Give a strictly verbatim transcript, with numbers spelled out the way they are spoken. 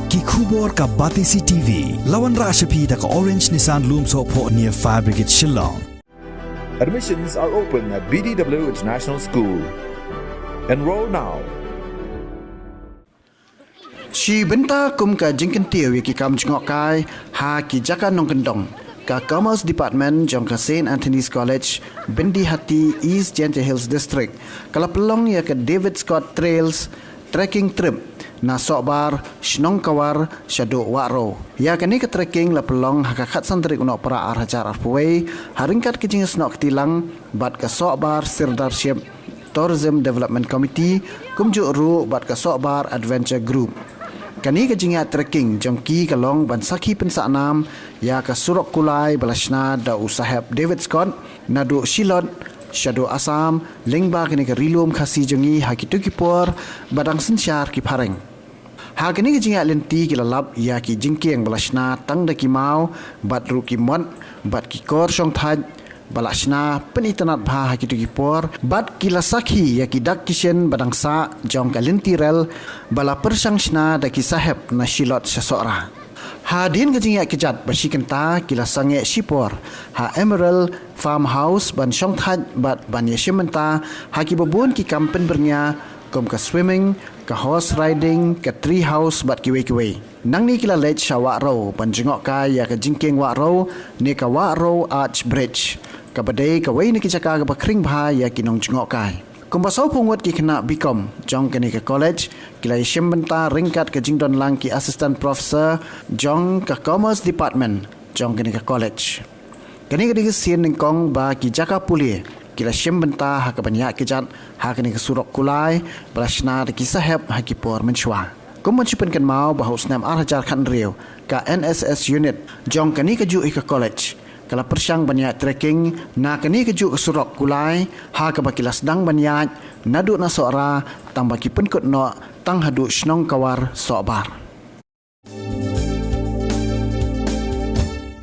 Ki khubor ka Batesi T V. La wanrah sha phi da ka Orange Nissan Lumsohphoh near Fire Brigade Shillong. Admissions are open at B D W International School. Enroll now. Shi bynta kum ka jingkyntiew ïa ki kam jngohkai ha ki jaka nongkyndong, ka Commerce Department jong ka Saint Anthony's College, Byndihati, East Jaintia Hills District, ka la pynlong ïa ka David Scott Trails trekking trip na Sohbar shnong Kawar shaduh Wahrew. Ïa kane ka trekking la pynlong ha ka khatsan tarik u Nohprah ar hajar arphew wei, ha ryngkat ka jingïasnoh kti lang bad ka Sohbar Sirdarship Tourism Development Committee, kumjuh ruh bad ka Sohbar Adventure Group. Kane ka jingïaid trekking jong ki ka long ban sakhi pynsah nam ïa ka surok kulai ba la shna da u Saheb David Scott naduh Shillot shaduh Assam, lyngba kane ka Ri Lum Khasi jong ngi ha kito ki por ba dang synshar ki phareng. Ha kane ka jingïaid lynti ki la lap ïa ki jingkieng ba la shna tang da ki maw bad ruh ki mot bad ki kor shongthait ba la shna pynitynnad bha ha kito ki por, bad ki la sakhi ïa ki dak ki shin ba dang sah jong ka lynti rel ba la pyrshang shna da ki Saheb na Shillot sha Sohra. Hadien ka jingïaid kjat ba shi kynta, ki la sangeh shipor ha Emerald Farmhouse ban shongthait bad ban ïashim bynta ha kiba bun ki kam pynbyrngia kum ka swimming, ka horse riding, ka tree house bad kiwei kiwei. Nangne ki la leit sha Wahrew ban jngohkai ïa ka jingkieng Wahrew ne ka Wahrew Arch Bridge, kaba dei kawei na ki jaka kaba khring bha ïa ki nongjngohkai. Kumba sawphew ngut ki khynnah B.Com jong kane ka college ki la ïashim bynta ryngkat ka jingdon lang ki assistant professor jong ka Commerce Department jong kane ka college. Kane ka dei ka sien nyngkong ba ki jaka pule ki la shim bynta ha kaban ïaid kjat ha kane ka surok kulai ba la shna da ki Saheb ha ki por mynshuwa. Kum ban shu pynkynmaw ba ha u snem ar hajar khathynriew, ka N S S unit jong kane kajuh hi ka college ka la pyrshang ban ïaid trekking na kane kajuh ka surok kulai, ha kaba ki la sdang ban ïaid naduh na Sohra, tangba ki pynkut noh tang haduh shnong Kawar, Sohbar.